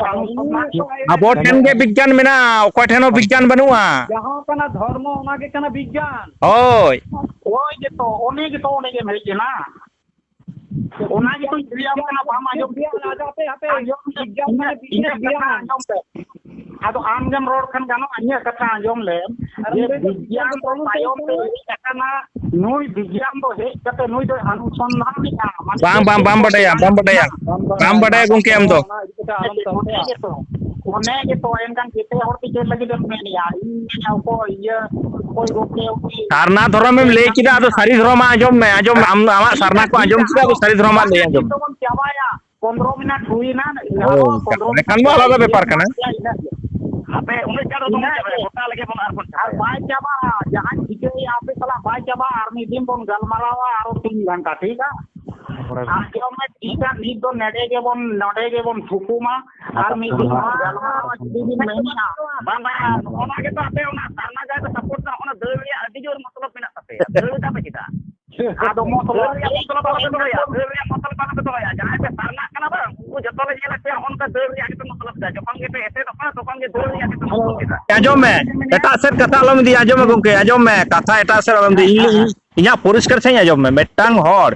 ᱟᱵᱚ ᱴᱷᱮᱱ ᱜᱮ ᱵᱤᱜᱽᱜᱟᱱ ᱢᱮᱱᱟᱜᱼᱟ, ᱚᱠᱚᱭ ᱴᱷᱮᱱ ᱦᱚᱸ ᱵᱤᱜᱽᱜᱟᱱ ᱵᱟᱹᱱᱩᱜᱼᱟ᱾ ᱡᱟᱦᱟᱸ ᱠᱟᱱᱟ ᱫᱷᱚᱨᱢᱚ, ᱚᱱᱟ ᱜᱮ ᱠᱟᱱᱟ ᱵᱤᱜᱽᱜᱟᱱ᱾ ᱦᱳᱭ᱾ ᱦᱳᱭ ᱜᱮᱛᱚ, ᱚᱱᱮ ᱜᱮᱛᱚ ᱚᱸᱰᱮ ᱜᱮᱢ ᱦᱮᱡ ᱮᱱᱟ᱾ ᱚᱱᱟ ᱜᱮᱛᱚᱧ ᱞᱟᱹᱭᱟᱢ ᱠᱟᱱᱟ, ᱵᱟᱢ ᱟᱸᱡᱚᱢ ᱵᱤᱜᱽᱜᱟᱱ, ᱟᱫᱚ ᱦᱟᱯᱮ, ᱦᱟᱯᱮ, ᱟᱸᱡᱚᱢ ᱞᱮ, ᱵᱤᱜᱽᱜᱟᱱ ᱤᱧᱟᱹᱜ, ᱢᱟᱱᱮ ᱵᱤᱜᱽᱜᱟᱱ, ᱤᱧᱟᱹᱜ ᱠᱟᱛᱷᱟ ᱵᱤᱜᱽᱜᱟᱱ᱾ ᱟᱸᱡᱚᱢ ᱞᱮ᱾ ᱟᱫᱚ ᱟᱢ ᱜᱮᱢ ᱨᱚᱲ ᱠᱷᱟᱱ ᱜᱟᱱᱚᱜᱼᱟ, ᱤᱧᱟᱹᱜ ᱠᱟᱛᱷᱟ ᱟᱸᱡᱚᱢ ᱞᱮᱢ᱾ ᱟᱨ ᱡᱮ ᱩᱱᱤ ᱫᱚ ᱵᱤᱜᱽᱜᱟᱱ ᱫᱚ ᱛᱟᱭᱚᱢ ᱛᱮ ᱦᱮᱡ ᱟᱠᱟᱱᱟ, ᱱᱩᱭ ᱵᱤᱜᱽᱜᱟᱱ ᱫᱚ ᱦᱮᱡ ᱠᱟᱛᱮ ᱱᱩᱭ ᱫᱚᱭ ᱚᱱᱩᱥᱚᱱᱫᱷᱟᱱᱮᱜᱼᱟ, ᱢᱟᱱᱮ ᱵᱟᱢ, ᱵᱟᱢ, ᱵᱟᱢ ᱵᱟᱰᱟᱭᱟ, ᱵᱟᱢ ᱵᱟᱰᱟᱭᱟ᱾ ᱵᱟᱢ ᱵᱟᱰᱟᱭᱟ ᱜᱚᱝᱠᱮ ᱟᱢ ᱫᱚ᱾ ᱚᱱᱟ ᱤᱫᱤ ᱠᱟᱛᱮ ᱟᱞᱚᱢ ᱚᱱᱮ ᱪᱟᱯᱟᱜᱼᱟ᱾ ᱜᱮᱛᱚ, ᱚᱱᱮ ᱜᱮᱛᱚ, ᱮᱱᱠᱷᱟᱱ ᱡᱮᱛᱮ ᱦᱚᱲ ᱛᱮ ᱪᱮᱫ ᱞᱟᱹᱜᱤᱫ ᱮᱢ ᱢᱮᱱᱮᱜᱼᱟ? ᱤᱧ ᱢᱮᱱᱟ, ᱚᱠᱚᱭ ᱤᱭᱟᱹ, ᱚᱠᱚᱭ ᱜᱚᱝᱠᱮ, ᱩᱱᱤ ᱥᱟᱨᱱᱟ ᱫᱷᱚᱨᱚᱢ ᱮᱢ ᱞᱟᱹᱭ ᱠᱮᱫᱟ, ᱟᱫᱚ ᱥᱟᱹᱨᱤ ᱫᱷᱚᱨᱚᱢ ᱟᱸᱡᱚᱢ ᱢᱮ, ᱟᱸᱡᱚᱢ ᱢᱮ᱾ ᱟᱢ, ᱟᱢᱟᱜ ᱥᱟᱨᱱᱟ ᱠᱚ ᱟᱸᱡᱚᱢ ᱠᱮᱫᱟ, ᱟᱫᱚ ᱥᱟᱹᱨᱤ ᱫᱷᱚᱨᱚᱢ ᱞᱟᱹᱭ ᱟᱸᱡᱚᱢ ᱢᱮ᱾ ᱪᱟᱵᱟᱭᱟ᱾ ᱯᱚᱱᱨᱚ ᱢᱤᱱᱤᱴ ᱦᱩᱭᱱᱟ, ᱚ, ᱟᱨᱚ ᱯᱚᱱᱨᱚ ᱮᱱᱠᱷᱟᱱ ᱢᱟ ᱟᱞᱟᱫᱟ ᱵᱮᱯᱟᱨ ᱠᱟᱱᱟ᱾ ᱤᱱᱟᱹᱜ ᱜᱮ᱾ ᱦᱟᱯᱮ, ᱩᱱᱟᱹᱜ ᱪᱟᱬ ᱫᱚ ᱵᱟᱵᱚᱱ ᱪᱟᱵᱟᱭᱟ, ᱜᱚᱴᱟ ᱞᱮᱜᱮ ᱵᱚᱱ ᱟᱨ ᱵᱚᱱ ᱟᱨ ᱪᱟᱵᱟᱭᱟ᱾ ᱵᱟᱭ ᱪᱟᱵᱟᱜᱼᱟ, ᱡᱟᱦᱟᱸᱧ ᱴᱷᱤᱠᱟᱹᱭᱮᱫᱼᱟ, ᱟᱯᱮ ᱥᱟᱞᱟᱜ ᱵᱟᱭ ᱪᱟᱵᱟᱜᱼᱟ, ᱟᱨ ᱢᱤᱫ ᱫᱤᱱ ᱵᱚᱱ ᱜᱟᱞᱢᱟᱨᱟᱣᱟ, ᱟᱨᱚ ᱛᱤᱱ ᱜᱷᱚᱱᱴᱟ, ᱴᱷᱤᱠᱟ? ᱟᱸᱡᱚᱢ ᱢᱮ, ᱴᱷᱤᱠᱟ, ᱱᱤᱛ ᱫᱚ ᱱᱚᱰᱮ ᱜᱮᱵᱚᱱ, ᱱᱚᱰᱮ ᱜᱮᱵᱚᱱ ᱛᱷᱩᱠᱩᱢᱟ, ᱟᱨ ᱢᱤᱫ ᱫᱤᱱ ᱵᱚᱱ ᱜᱟᱞᱢᱟᱨᱟᱣᱟ, ᱡᱩᱫᱤ ᱵᱤᱱ ᱢᱮᱱᱮᱫᱼᱟ᱾ ᱵᱟᱝ, ᱵᱟᱝ, ᱚᱱᱟ ᱜᱮᱛᱚ ᱟᱯᱮ ᱚᱱᱟ ᱥᱟᱨᱱᱟ ᱡᱟᱦᱟᱸᱭ ᱯᱮ ᱥᱟᱯᱳᱨᱴ ᱫᱟ, ᱚᱱᱟ ᱫᱟᱹᱲ ᱨᱮᱭᱟᱜ ᱟᱹᱰᱤ ᱡᱳᱨ ᱢᱚᱛᱞᱚᱵ ᱢᱮᱱᱟᱜ ᱛᱟᱯᱮᱭᱟ, ᱫᱟᱹᱲ ᱫᱟᱯᱮ ᱪᱮᱫᱟᱜ? ᱟᱫᱚ ᱢᱚᱛᱞᱚᱵ ᱫᱟᱹᱲ ᱨᱮᱭᱟᱜ ᱢᱚᱛᱞᱚᱵ ᱟᱞᱚᱯᱮ ᱫᱚᱦᱚᱭᱟ, ᱫᱟᱹᱲ ᱨᱮᱭᱟᱜ ᱢᱚᱛᱞᱚᱵ ᱟᱞᱚᱯᱮ ᱫᱚᱦᱚᱭᱟ᱾ ᱡᱟᱦᱟᱸᱭ ᱯᱮ ᱥᱟᱨᱱᱟᱜ ᱠᱟᱱᱟ ᱵᱟᱝ, ᱩᱱᱠᱩ ᱡᱚᱛᱚ ᱞᱮ ᱧᱮᱞᱮᱫ ᱯᱮᱭᱟ, ᱚᱱᱠᱟ ᱫᱟᱹᱲ ᱨᱮᱭᱟᱜ ᱜᱮᱯᱮ ᱢᱚᱛᱞᱚᱵ ᱫᱟ᱾ ᱡᱚᱠᱷᱚᱱ ᱜᱮᱯᱮ ᱮᱥᱮᱫᱚᱜ ᱠᱟᱱᱟ, ᱛᱚᱠᱷᱚᱱ ᱜᱮ ᱫᱟᱹᱲ ᱨᱮᱭᱟᱜ ᱜᱮᱯᱮ ᱢᱚᱛᱞᱚᱵ ᱮᱫᱟ᱾ ᱟᱸᱡᱚᱢ ᱢᱮ, ᱮᱴᱟᱜ ᱥᱮᱫ ᱠᱟᱛᱷᱟ ᱟᱞᱚᱢ ᱤᱫᱤᱭᱟ᱾ ᱟᱸᱡᱚᱢ ᱢᱮ ᱜᱚᱝᱠᱮ, ᱟᱸᱡᱚᱢ ᱢᱮ, ᱠᱟᱛᱷᱟ ᱮᱴᱟᱜ ᱥᱮᱫ ᱟᱞᱚᱢ ᱤᱫᱤᱭᱟ᱾ ᱤᱧ, ᱤᱧ, ᱤᱧᱟᱹᱜ ᱯᱚᱨᱤᱥᱠᱟᱨ ᱥᱟᱺᱦᱤᱡ ᱟᱸᱡᱚᱢ ᱢᱮ᱾ ᱢᱤᱫᱴᱟᱝ ᱦᱚᱲ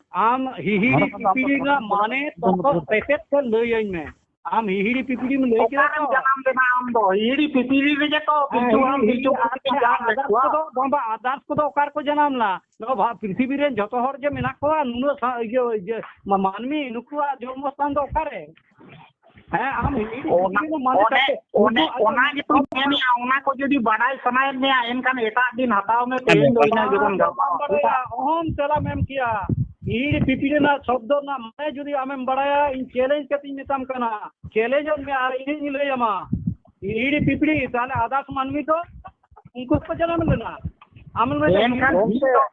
ᱟᱢ ᱦᱤᱦᱤᱲᱤ ᱯᱤᱯᱤᱲᱤ ᱨᱮᱱᱟᱜ ᱢᱟᱱᱮ ᱛᱚᱨᱠᱚ ᱛᱮᱛᱮᱫ ᱛᱮ ᱞᱟᱹᱭᱟᱹᱧ ᱢᱮ᱾ ᱟᱢ ᱦᱤᱦᱤᱲᱤ ᱯᱤᱯᱤᱲᱤᱢ ᱞᱟᱹᱭ ᱠᱮᱫᱟ ᱚᱠᱟᱨᱮᱢ ᱛᱚ? ᱡᱟᱱᱟᱢ ᱞᱮᱱᱟ ᱟᱢ ᱫᱚ? ᱦᱤᱦᱤᱲᱤ ᱯᱤᱯᱤᱲᱤ ᱨᱮᱜᱮ ᱛᱚ ᱦᱮᱸ, ᱯᱤᱞᱪᱩ ᱦᱟᱲᱟᱢ ᱦᱤᱦᱤᱲᱤ ᱯᱤᱞᱪᱩ ᱵᱩᱲᱦᱤ ᱯᱤᱯᱤᱲᱤ ᱡᱟᱱᱟᱢ ᱞᱮᱫ others ᱠᱚᱣᱟ᱾ ᱠᱚᱫᱚ, ᱵᱟᱝ, ᱵᱟᱝ, others ᱠᱚᱫᱚ ᱚᱠᱟ ᱨᱮᱠᱚ ᱡᱟᱱᱟᱢ ᱞᱮᱱᱟ? ᱱᱚᱣᱟ ᱵᱷᱟ-, ᱯᱨᱤᱛᱷᱤᱵᱤ ᱨᱮᱱ ᱡᱚᱛᱚ ᱦᱚᱲ ᱡᱮ ᱢᱮᱱᱟᱜ ᱠᱚᱣᱟ, ᱱᱩᱱᱟᱹᱜ ᱥᱟ-, ᱤᱭᱟᱹ, ᱤᱭᱟᱹ, ᱢᱟ-, ᱢᱟᱹᱱᱢᱤ, ᱱᱩᱠᱩᱣᱟᱜ ᱡᱚᱱᱢᱚ ᱥᱛᱷᱟᱱ ᱫᱚ ᱚᱠᱟᱨᱮ? ᱦᱮᱸ, ᱟᱢ ᱦᱤᱦᱤᱲᱤ ᱚᱱᱟ, ᱯᱤᱯᱤᱲᱤ ᱫᱚ ᱢᱟᱱᱮ ᱚᱱᱮ, ᱠᱟᱛᱮ ᱚᱱᱮ, ᱩᱱᱠᱩ ᱟᱡ ᱚᱱᱟ ᱜᱮᱛᱚᱧ ᱢᱮᱱᱮᱜᱼᱟ, ᱚᱱᱟ ᱠᱚ ᱡᱩᱫᱤ ᱵᱟᱰᱟᱭ ᱥᱟᱱᱟᱭᱮᱫ ᱢᱮᱭᱟ, ᱮᱱᱠᱷᱟᱱ ᱮᱴᱟᱜ ᱫᱤᱱ ᱦᱟᱛᱟᱣ ᱢᱮ, ᱛᱮᱦᱮᱧ ᱫᱚ ᱤᱱᱟᱹᱜ ᱜᱮᱵᱚᱱ ᱵᱟᱢ ᱜᱟᱞᱢᱟᱨᱟᱣᱟ᱾ ᱵᱟᱰᱟᱭᱟ, ᱚᱦᱚᱢ ᱛᱮᱞᱟᱢ ᱮᱢ ᱠᱮᱭᱟ᱾ ᱦᱤᱦᱤᱲᱤ ᱯᱤᱯᱤᱲᱤ ᱨᱮᱱᱟᱜ ᱥᱚᱵᱫᱚ ᱨᱮᱱᱟᱜ ᱢᱟᱱᱮ ᱡᱩᱫᱤ ᱟᱢᱮᱢ ᱵᱟᱲᱟᱭᱟ, ᱤᱧ challenge ᱠᱟᱛᱮᱧ ᱢᱮᱛᱟᱢ ᱠᱟᱱᱟ, challenge ᱚᱜ ᱢᱮ ᱟᱨ ᱤᱧᱤᱧ ᱞᱟᱹᱭ ᱟᱢᱟ᱾ ᱦᱤᱦᱤᱲᱤ ᱯᱤᱯᱤᱲᱤ, ᱛᱟᱦᱞᱮ others ᱢᱟᱹᱱᱢᱤ ᱫᱚ ᱩᱱᱠᱩ ᱦᱚᱸᱠᱚ ᱡᱟᱱᱟᱢ ᱞᱮᱱᱟ᱾ ᱟᱢᱮᱢ ᱞᱟᱹᱭ ᱮᱱᱠᱷᱟᱱ ᱫᱟ, ᱢᱤᱫ ᱫᱚ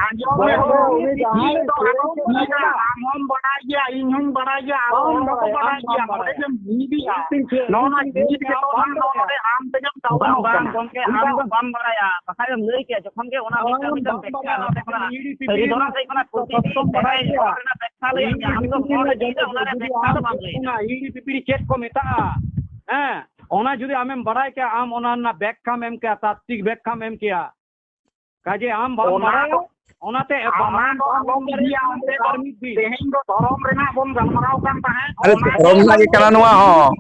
ᱟᱸᱡᱚᱢ ᱢᱮ, ᱜᱚᱢᱠᱮ, ᱢᱤᱫ ᱫᱚ ᱟᱞᱚᱢ ᱢᱤᱫᱟ, ᱟᱢ ᱦᱚᱸᱢ ᱵᱟᱰᱟᱭ ᱜᱮᱭᱟ, ᱤᱧ ᱦᱚᱸᱧ ᱵᱟᱰᱟᱭ ᱜᱮᱭᱟ, ᱟᱨ ᱵᱟᱝ ᱦᱚᱲ ᱵᱟᱠᱚ ᱵᱟᱰᱟᱭᱟ, ᱵᱟᱰᱟᱭ ᱵᱟᱝ ᱜᱮᱭᱟ᱾ ᱱᱚᱰᱮ ᱵᱟᱰᱟᱭᱟ᱾ ᱡᱮᱢ ᱢᱤᱫᱮᱜᱼᱟ, ᱤᱧ ᱴᱷᱤᱠ ᱱᱚᱣᱟ ᱴᱷᱤᱠ ᱢᱤᱫ ᱜᱮ ᱵᱟᱢ ᱛᱚ ᱵᱟᱰᱟᱭᱟ᱾ ᱱᱚᱰᱮ ᱟᱢ ᱛᱮᱜᱮᱢ ᱵᱟᱝ, ᱛᱟᱣᱟᱜᱚᱜ ᱵᱟᱝ, ᱠᱟᱱᱟ᱾ ᱜᱚᱢᱠᱮ, ᱟᱢ ᱫᱚ ᱵᱟᱢ ᱵᱟᱲᱟᱭᱟ᱾ ᱵᱟᱠᱷᱟᱡ ᱮᱢ ᱞᱟᱹᱭ ᱠᱮᱭᱟ, ᱡᱚᱠᱷᱚᱱ ᱜᱮ ᱚᱱᱟ ᱢᱤᱫᱴᱟᱝ ᱢᱤᱫᱴᱟᱝ ᱵᱟᱢ ᱵᱮᱠᱠᱷᱟ, ᱵᱟᱲᱟᱭᱟ᱾ ᱱᱚᱛᱮ ᱠᱷᱚᱱᱟᱜ ᱦᱤᱦᱤᱲᱤ ᱯᱤᱯᱤᱲᱤ ᱥᱟᱹᱨᱤ ᱫᱷᱚᱨᱚᱢ ᱥᱮᱫ ᱠᱷᱚᱱᱟᱜ ᱯᱨᱚᱛᱤ ᱥᱚᱵ ᱵᱟᱰᱟᱭ ᱵᱮᱠᱠᱷᱟ ᱞᱟᱹᱭ ᱢᱮᱭᱟ᱾ ᱟᱢ ᱫᱚ ᱦᱚᱲ ᱡᱩᱫᱤ ᱚᱱᱟ ᱨᱮ ᱵᱮᱠᱠᱷᱟ ᱫᱚ ᱵᱟᱢ ᱞᱟᱹᱭ ᱮᱫᱟ᱾ ᱦᱤᱦᱤᱲᱤ ᱯᱤᱯᱤᱲᱤ ᱪᱮᱫ ᱠᱚ ᱢᱮᱛᱟᱜᱼᱟ? ᱦᱮᱸ, ᱚᱱᱟ ᱡᱩᱫᱤ ᱟᱢᱮᱢ ᱵᱟᱲᱟᱭ ᱠᱮᱭᱟ, ᱟᱢ ᱚᱱᱟ ᱨᱮᱱᱟᱜ ᱵᱮᱠᱠᱷᱟᱢ ᱮᱢ ᱠᱮᱭᱟ, ᱛᱟᱛᱛᱤᱠ ᱵᱮᱠᱠᱷᱟᱢ ᱮᱢ ᱠᱮᱭᱟ᱾ ᱠᱟᱡᱮ ᱟᱢ ᱵᱟᱢ ᱚᱱᱟ ᱵᱟᱲᱟᱭᱟ, ᱫᱚ, ᱚᱱᱟᱛᱮ ᱚᱱᱟ ᱵᱟᱢ ᱫᱚ ᱟᱞᱚᱢ ᱵᱟᱲᱟᱭᱟ ᱤᱫᱤᱭᱟ ᱚᱸᱰᱮ ᱫᱚ᱾ ᱟᱨ ᱢᱤᱫ ᱫᱤᱱ᱾ ᱛᱮᱦᱮᱧ ᱫᱚ ᱫᱷᱚᱨᱚᱢ ᱨᱮᱱᱟᱜ ᱵᱚᱱ ᱜᱟᱞᱢᱟᱨᱟᱣ ᱠᱟᱱ ᱛᱟᱦᱮᱸᱫ᱾ ᱟᱨᱮ, ᱚᱱᱟ ᱫᱷᱚᱨᱚᱢ ᱨᱮᱱᱟᱜ ᱜᱮ ᱠᱟᱱᱟ ᱱᱚᱣᱟ ᱦᱚᱸ᱾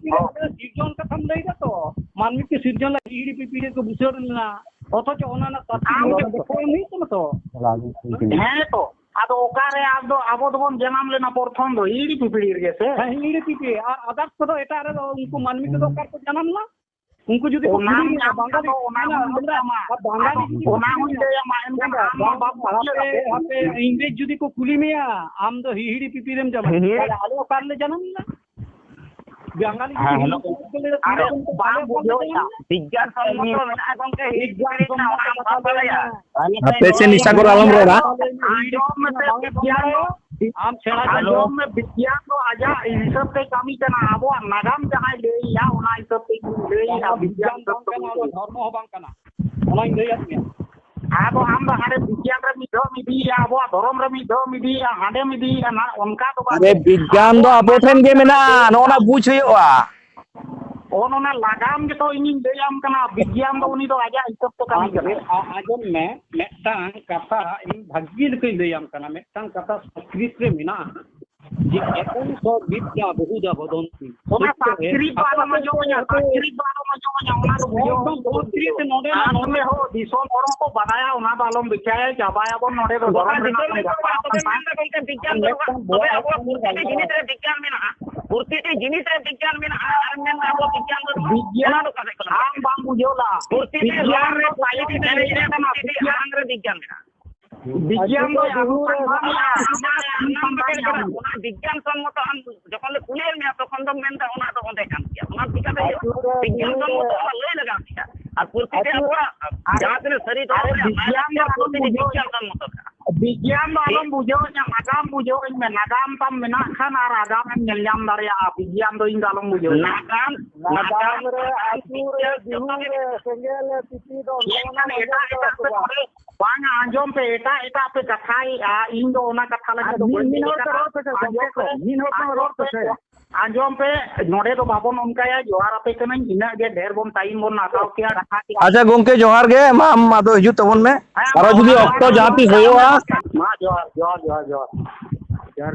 ᱥᱤᱨᱡᱚᱱ ᱠᱟᱛᱷᱟᱢ ᱞᱟᱹᱭ ᱫᱟ ᱛᱚ, ᱢᱟᱹᱱᱢᱤ ᱠᱚ ᱥᱤᱨᱡᱚᱱ ᱞᱟᱹᱜᱤᱫ ᱦᱤᱦᱤᱲᱤ ᱯᱤᱯᱤᱲᱤ ᱠᱚ ᱵᱩᱥᱟᱹᱲ ᱞᱮᱱᱟ, ᱚᱛᱷᱚᱪᱚ ᱚᱱᱟ ᱨᱮᱱᱟᱜ ᱛᱟᱛᱛᱤᱠ ᱟᱢ ᱵᱮᱵᱚᱥᱛᱷᱟ ᱫᱚ ᱠᱚ ᱮᱢ ᱦᱩᱭᱩᱜ ᱛᱟᱢᱟ ᱛᱚ᱾ ᱦᱮᱸ ᱛᱚ, ᱟᱫᱚ ᱚᱠᱟᱨᱮ ᱟᱵᱚ, ᱟᱵᱚ ᱫᱚᱵᱚᱱ ᱡᱟᱱᱟᱢ ᱞᱮᱱᱟ ᱯᱨᱚᱛᱷᱚᱢ ᱫᱚ ᱦᱤᱦᱤᱲᱤ ᱯᱤᱯᱤᱲᱤ ᱨᱮᱜᱮ ᱥᱮ? ᱦᱮᱸ, ᱦᱤᱦᱤᱲᱤ ᱯᱤᱯᱤᱲᱤ᱾ ᱟᱨ others ᱠᱚᱫᱚ ᱮᱴᱟᱜ ᱨᱮᱫᱚ ᱩᱱᱠᱩ ᱢᱟᱹᱱᱢᱤ ᱠᱚᱫᱚ ᱚᱠᱟ ᱨᱮᱠᱚ ᱡᱟᱱᱟᱢ ᱞᱮᱱᱟ? ᱩᱱᱠᱩ ᱡᱩᱫᱤ ᱠᱚ ᱚᱱᱟ ᱠᱩᱞᱤ ᱢᱮᱭᱟ, ᱨᱮᱱᱟᱜ ᱵᱟᱝᱜᱟᱞᱤ, ᱫᱚ ᱚᱱᱟ ᱦᱮᱸ, ᱦᱚᱸ ᱟᱢ ᱫᱚ ᱢᱮᱛᱟᱢᱟ᱾ ᱵᱟᱝᱜᱟᱞᱤ ᱡᱩᱫᱤ ᱠᱚ ᱚᱱᱟ ᱠᱩᱞᱤ ᱦᱚᱸᱧ ᱢᱮᱭᱟ, ᱞᱟᱹᱭᱟᱢᱟ, ᱮᱱᱠᱷᱟᱱ ᱦᱮᱸ, ᱟᱢ ᱢᱟ ᱵᱟᱢ ᱦᱟᱯᱮ, ᱵᱩᱡᱷᱟᱹᱣ ᱦᱟᱯᱮ, ᱤᱝᱨᱮᱡᱽ ᱡᱩᱫᱤ ᱠᱚ ᱠᱩᱞᱤ ᱢᱮᱭᱟ, ᱟᱢ ᱫᱚ ᱦᱤᱦᱤᱲᱤ ᱯᱤᱯᱤᱲᱤᱢ ᱡᱟᱱᱟᱢ ᱞᱮᱱᱟ᱾ ᱦᱤᱦᱤᱲᱤ ᱛᱟᱦᱞᱮ ᱟᱞᱮ ᱚᱠᱟ ᱨᱮᱞᱮ ᱡᱟᱱᱟᱢ ᱞᱮᱱᱟ? ᱵᱟᱝᱜᱟᱞᱤ ᱦᱮᱸ, ᱡᱩᱫᱤ ᱦᱮᱞᱳ᱾ ᱦᱤᱦᱤᱲᱤ ᱯᱤᱯᱤᱲᱤ ᱞᱮ ᱠᱩᱞᱤ ᱟᱨᱮ, ᱞᱮᱠᱷᱟᱱ ᱵᱟᱢ ᱟᱞᱮ ᱚᱠᱟ ᱨᱮᱞᱮ ᱵᱩᱡᱷᱟᱹᱣ ᱡᱟᱱᱟᱢ ᱮᱫᱟ᱾ ᱞᱮᱱᱟ? ᱵᱤᱜᱽᱜᱟᱱ ᱥᱚᱢᱢᱚᱛᱚ ᱢᱮᱱᱟᱜᱼᱟ ᱜᱚᱝᱠᱮ, ᱦᱤᱦᱤᱲᱤ ᱵᱤᱜᱽᱜᱟᱱ ᱯᱤᱯᱤᱲᱤ ᱨᱮᱱᱟᱜ, ᱥᱚᱢᱢᱚᱛᱚ ᱚᱱᱟ ᱟᱢ ᱠᱟᱛᱷᱟ ᱵᱟᱢ ᱞᱟᱹᱭ ᱵᱟᱲᱟᱭᱟ᱾ ᱢᱮ᱾ ᱟᱯᱮ ᱥᱮᱱ ᱱᱤᱥᱟ ᱠᱚᱨᱮ ᱟᱞᱚᱢ ᱨᱚᱲᱟ᱾ ᱟᱸᱡᱚᱢ ᱢᱮᱥᱮ, ᱵᱤᱜᱽᱜᱟᱱ ᱫᱚ, ᱟᱢ ᱥᱮᱬᱟ ᱦᱮᱞᱳ᱾ ᱟᱸᱡᱚᱢ ᱢᱮ, ᱵᱤᱜᱽᱜᱟᱱ ᱫᱚ ᱟᱡᱟᱜ ᱦᱤᱥᱟᱹᱵ ᱛᱮ ᱠᱟᱹᱢᱤ ᱠᱟᱱᱟ᱾ ᱟᱵᱚᱣᱟᱜ ᱱᱟᱜᱟᱢ ᱡᱟᱦᱟᱸᱭ ᱞᱟᱹᱭᱮᱜᱼᱟ, ᱚᱱᱟ ᱦᱤᱥᱟᱹᱵ ᱛᱮ ᱤᱧ ᱞᱟᱹᱭᱮᱜᱼᱟ, ᱚᱱᱟ ᱵᱤᱜᱽᱜᱟᱱ ᱵᱤᱜᱽᱜᱟᱱ ᱫᱚ ᱵᱟᱝ ᱠᱟᱱᱟ, ᱚᱱᱟ ᱫᱷᱚᱨᱢᱚ ᱦᱚᱸ ᱵᱟᱝ ᱠᱟᱱᱟ᱾ ᱚᱱᱟᱧ ᱞᱟᱹᱭᱟᱫ ᱢᱮᱭᱟ᱾ ᱟᱫᱚ ᱟᱢ ᱫᱚ ᱦᱟᱸᱰᱮ ᱵᱤᱜᱽᱜᱟᱱ ᱨᱮ ᱢᱤᱫ ᱫᱷᱟᱣ ᱮᱢ ᱤᱫᱤᱭᱮᱜᱼᱟ, ᱟᱵᱚᱣᱟᱜ ᱫᱷᱚᱨᱚᱢ ᱨᱮ ᱢᱤᱫ ᱫᱷᱟᱣ ᱮᱢ ᱤᱫᱤᱭᱮᱜᱼᱟ, ᱦᱟᱸᱰᱮᱢ ᱤᱫᱤᱭᱮᱜᱼᱟ, ᱱᱟ-, ᱚᱱᱠᱟ ᱫᱚ ᱵᱟᱝ᱾ ᱟᱨᱮ, ᱵᱤᱜᱽᱜᱟᱱ ᱫᱚ ᱟᱵᱚ ᱴᱷᱮᱱ ᱜᱮ ᱢᱮᱱᱟᱜᱼᱟ, ᱱᱚᱜᱼᱚ ᱱᱟ ᱵᱩᱡᱽ ᱦᱩᱭᱩᱜᱼᱟ᱾ ᱚᱱ ᱚᱱᱟ ᱞᱟᱜᱟᱢ ᱜᱮᱛᱚ ᱤᱧᱤᱧ ᱞᱟᱹᱭᱟᱢ ᱠᱟᱱᱟ, ᱵᱤᱜᱽᱜᱟᱱ ᱫᱚ ᱩᱱᱤ ᱫᱚ ᱟᱡᱟᱜ ᱦᱤᱥᱟᱹᱵ ᱛᱮ ᱠᱟᱹᱢᱤ ᱟᱢ ᱠᱟᱱᱟ᱾ ᱟ-, ᱟᱸᱡᱚᱢ ᱢᱮ, ᱢᱤᱫᱴᱟᱝ ᱠᱟᱛᱷᱟ ᱤᱧ ᱵᱷᱟᱹᱜᱤ ᱞᱮᱠᱟᱧ ᱞᱟᱹᱭᱟᱢ ᱠᱟᱱᱟ, ᱢᱤᱫᱴᱟᱝ ᱠᱟᱛᱷᱟ ᱥᱚᱝᱥᱠᱨᱤᱛ ᱨᱮ ᱢᱮᱱᱟᱜᱼᱟ, ᱡᱮ ᱮᱛᱚᱝ ᱥᱚ ᱵᱤᱫᱽᱭᱟ ᱵᱚᱦᱩᱫᱟ ᱵᱚᱫᱚᱱᱛᱤ᱾ ᱚᱱᱟ ᱥᱚᱝᱥᱠᱨᱤᱛ ᱨᱮ ᱥᱚᱝᱥᱠᱨᱤᱛ ᱫᱚ ᱟᱞᱚᱢ ᱟᱸᱡᱚᱢ ᱟᱹᱧᱟ, ᱥᱚᱝᱥᱠᱨᱤᱛ ᱫᱚ ᱟᱞᱚᱢ ᱟᱸᱡᱚᱢ ᱟᱹᱧᱟ, ᱚᱱᱟ ᱫᱚ ᱵᱩᱡᱷᱟᱹᱣ ᱮᱠᱫᱚᱢ ᱦᱩᱭᱩᱜ ᱛᱟᱢᱟ᱾ ᱥᱚᱝᱥᱠᱨᱤᱛ ᱨᱮ ᱱᱚᱰᱮ ᱟᱨ ᱱᱚᱰᱮ ᱱᱚᱰᱮ ᱦᱚᱸ ᱫᱤᱥᱚᱢ ᱦᱚᱲ ᱦᱚᱸᱠᱚ ᱵᱟᱰᱟᱭᱟ, ᱚᱱᱟ ᱫᱚ ᱟᱞᱚᱢ ᱵᱮᱠᱷᱭᱟᱭᱟ, ᱪᱟᱵᱟᱭᱟᱵᱚᱱ ᱱᱚᱰᱮ ᱫᱚ᱾ ᱜᱚᱴᱟ ᱫᱷᱚᱨᱚᱢ ᱨᱮᱱᱟᱜ ᱫᱤᱥᱚᱢ ᱵᱚᱱ ᱜᱮᱠᱚ ᱵᱟᱲᱟᱭᱟ, ᱜᱟᱞᱢᱟᱨᱟᱣ ᱛᱚᱵᱮ ᱠᱟᱱ ᱢᱮᱱᱫᱟ ᱠᱷᱟᱱ᱾ ᱜᱚᱢᱠᱮ ᱵᱤᱜᱽᱜᱟᱱ ᱫᱚ ᱢᱤᱫᱴᱟᱝ ᱵᱚᱭᱦᱟ ᱛᱚᱵᱮ ᱦᱚᱯᱚᱱ ᱯᱨᱚᱛᱤᱴᱤ ᱜᱟᱞᱢᱟᱨᱟᱣ ᱡᱤᱱᱤᱥ ᱨᱮ ᱵᱤᱜᱽᱜᱟᱱ ᱢᱮᱱᱟᱜᱼᱟ, ᱯᱨᱚᱛᱤᱴᱤ ᱡᱤᱱᱤᱥ ᱨᱮ ᱵᱤᱜᱽᱜᱟᱱ ᱢᱮᱱᱟᱜᱼᱟ, ᱟᱨ ᱢᱮᱱᱫᱟ ᱟᱵᱚ ᱵᱤᱜᱽᱜᱟᱱ ᱫᱚ ᱵᱤᱜᱽᱜᱟᱱ ᱚᱱᱟ ᱫᱚ ᱚᱠᱟ ᱥᱮᱫ ᱠᱷᱚᱱᱟᱜ ᱟᱢ ᱵᱟᱢ ᱵᱩᱡᱷᱟᱹᱣ ᱞᱟ᱾ ᱯᱨᱚᱛᱤᱴᱤ ᱵᱤᱜᱽᱜᱟᱱ ᱨᱚᱲ ᱨᱮ ᱨᱮ ᱯᱨᱚᱛᱤᱴᱤ ᱵᱟᱭᱤᱥ ᱡᱤᱱᱤᱥ ᱨᱮ ᱠᱟᱱᱟ, ᱯᱨᱚᱛᱤᱴᱤ ᱵᱤᱜᱽᱜᱟᱱ᱾ ᱟᱲᱟᱝ ᱨᱮ ᱵᱤᱜᱽᱜᱟᱱ ᱢᱮᱱᱟᱜᱼᱟ᱾ ᱵᱤᱜᱽᱜᱟᱱ ᱫᱚ ᱟᱹᱛᱩ ᱨᱮ ᱟᱹᱜᱩ ᱠᱷᱟᱱ ᱵᱤᱦᱩ ᱵᱟᱝ ᱨᱮ ᱦᱩᱭᱩᱜᱼᱟ᱾ ᱟᱢ ᱟᱢ ᱟᱢ ᱟᱢ ᱵᱤᱜᱽᱜᱟᱱ ᱥᱚᱢᱢᱚᱛᱚ ᱟᱢ ᱡᱚᱠᱷᱚᱱ ᱞᱮ ᱠᱩᱞᱤᱭᱮᱫ ᱢᱮᱭᱟ, ᱛᱚᱠᱷᱚᱱ ᱫᱚᱢ ᱢᱮᱱᱫᱟ ᱚᱱᱟ ᱫᱚ ᱚᱸᱰᱮ ᱠᱟᱱ ᱜᱮᱭᱟ᱾ ᱚᱱᱟ ᱪᱤᱠᱟᱹᱛᱮ ᱦᱩᱭᱩᱜᱼᱟ? ᱟᱹᱛᱩ ᱨᱮ ᱵᱤᱜᱽᱜᱟᱱ ᱵᱤᱦᱩ ᱥᱚᱢᱢᱚᱛᱚ ᱨᱮ ᱚᱱᱟ ᱞᱟᱹᱭ ᱞᱟᱜᱟᱣ ᱢᱮᱭᱟ᱾ ᱟᱨ ᱯᱨᱚᱛᱤᱴᱤ ᱟᱹᱛᱩ ᱨᱮ ᱟᱵᱚᱣᱟᱜ ᱟᱨᱮ ᱡᱟᱦᱟᱸ ᱛᱤᱱᱟᱹᱜ ᱥᱟᱹᱨᱤ ᱫᱷᱚᱨᱚᱢ ᱟᱨᱮ ᱨᱮᱭᱟᱜ ᱵᱤᱜᱽᱜᱟᱱ ᱫᱚ ᱢᱟᱭᱟᱢ ᱟᱞᱚᱢ ᱯᱨᱚᱛᱤᱴᱤ ᱵᱩᱡᱷᱟᱹᱣ ᱵᱤᱜᱽᱜᱟᱱ ᱫᱚ ᱢᱚᱛᱚ ᱠᱟᱱᱟ᱾ ᱵᱤᱜᱽᱜᱟᱱ ᱫᱚ ᱟᱞᱚᱢ ᱵᱩᱡᱷᱟᱹᱣ ᱤᱧᱟ, ᱱᱟᱜᱟᱢ ᱵᱩᱡᱷᱟᱹᱣ ᱤᱧ ᱢᱮ, ᱱᱟᱜᱟᱢ ᱛᱟᱢ ᱢᱮᱱᱟᱜ ᱠᱷᱟᱱ ᱟᱨ ᱟᱜᱟᱢ ᱮᱢ ᱧᱮᱞ ᱧᱟᱢ ᱫᱟᱲᱮᱭᱟᱜᱼᱟ᱾ ᱵᱤᱜᱽᱜᱟᱱ ᱫᱚ ᱤᱧ ᱫᱚ ᱟᱞᱚᱢ ᱵᱩᱡᱷᱟᱹᱣ ᱤᱧᱟ᱾ ᱱᱟᱜᱟᱢ, ᱱᱟᱜᱟᱢ ᱱᱟᱜᱟᱢ ᱨᱮ, ᱟᱹᱛᱩ ᱨᱮ, ᱡᱚᱛᱚ ᱵᱤᱦᱩ ᱜᱮ ᱨᱮ, ᱢᱮᱱᱟᱜᱼᱟ᱾ ᱥᱮᱸᱜᱮᱞ ᱨᱮ, ᱛᱤᱛᱤ ᱫᱚ ᱚᱱᱠᱟ ᱮᱱᱠᱷᱟᱱ ᱢᱟ ᱮᱴᱟᱜ ᱟᱸᱡᱚᱢ ᱮᱴᱟᱜ ᱠᱟᱫᱟ ᱥᱮ ᱥᱮᱫ ᱵᱟᱝ? ᱠᱚᱨᱮ ᱵᱟᱝᱟ, ᱟᱸᱡᱚᱢ ᱯᱮ, ᱮᱴᱟᱜ ᱮᱴᱟᱜ ᱯᱮ ᱠᱟᱛᱷᱟᱭᱮᱜᱼᱟ, ᱤᱧ ᱫᱚ ᱚᱱᱟ ᱠᱟᱛᱷᱟ ᱞᱟᱹᱜᱤᱫ ᱟᱨ ᱫᱚ ᱢᱤᱫ, ᱵᱟᱹᱧ ᱢᱤᱫ ᱦᱚᱲ ᱞᱟᱹᱭᱮᱫᱼᱟ᱾ ᱯᱮ ᱨᱚᱲ ᱯᱮᱥᱮ ᱟᱸᱡᱚᱢ ᱜᱚᱢᱠᱮ ᱠᱚ, ᱯᱮ, ᱢᱤᱫ ᱦᱚᱲ ᱯᱮ ᱟᱸᱡᱚᱢ ᱨᱚᱲ ᱯᱮ, ᱯᱮᱥᱮ᱾ ᱟᱸᱡᱚᱢ ᱯᱮ, ᱱᱚᱰᱮ ᱫᱚ ᱵᱟᱵᱚᱱ ᱚᱱᱠᱟᱭᱟ, ᱡᱚᱦᱟᱨ ᱟᱯᱮ ᱠᱟᱹᱱᱟᱹᱧ, ᱤᱱᱟᱹᱜ ᱜᱮ, ᱰᱷᱮᱨ ᱵᱚᱱ ᱴᱟᱭᱤᱢ ᱵᱚᱱ ᱦᱟᱛᱟᱣ ᱠᱮᱭᱟ, ᱰᱟᱦᱟ ᱠᱮᱭᱟ᱾ ᱟᱪᱪᱷᱟ ᱜᱚᱝᱠᱮ, ᱡᱚᱦᱟᱨ ᱜᱮ, ᱢᱟ ᱟᱢ ᱟᱫᱚ ᱦᱤᱡᱩᱜ ᱛᱟᱵᱚᱱ ᱢᱮ᱾ ᱦᱮᱸ, ᱟᱨᱚ ᱢᱟ, ᱡᱩᱫᱤ ᱢᱟ, ᱚᱠᱛᱚ ᱡᱟᱦᱟᱸ ᱛᱤᱥ ᱦᱩᱭᱩᱜᱼᱟ᱾ ᱢᱟ, ᱡᱚᱦᱟᱨ, ᱡᱚᱦᱟᱨ, ᱡᱚᱦᱟᱨ, ᱡᱚᱦᱟᱨ᱾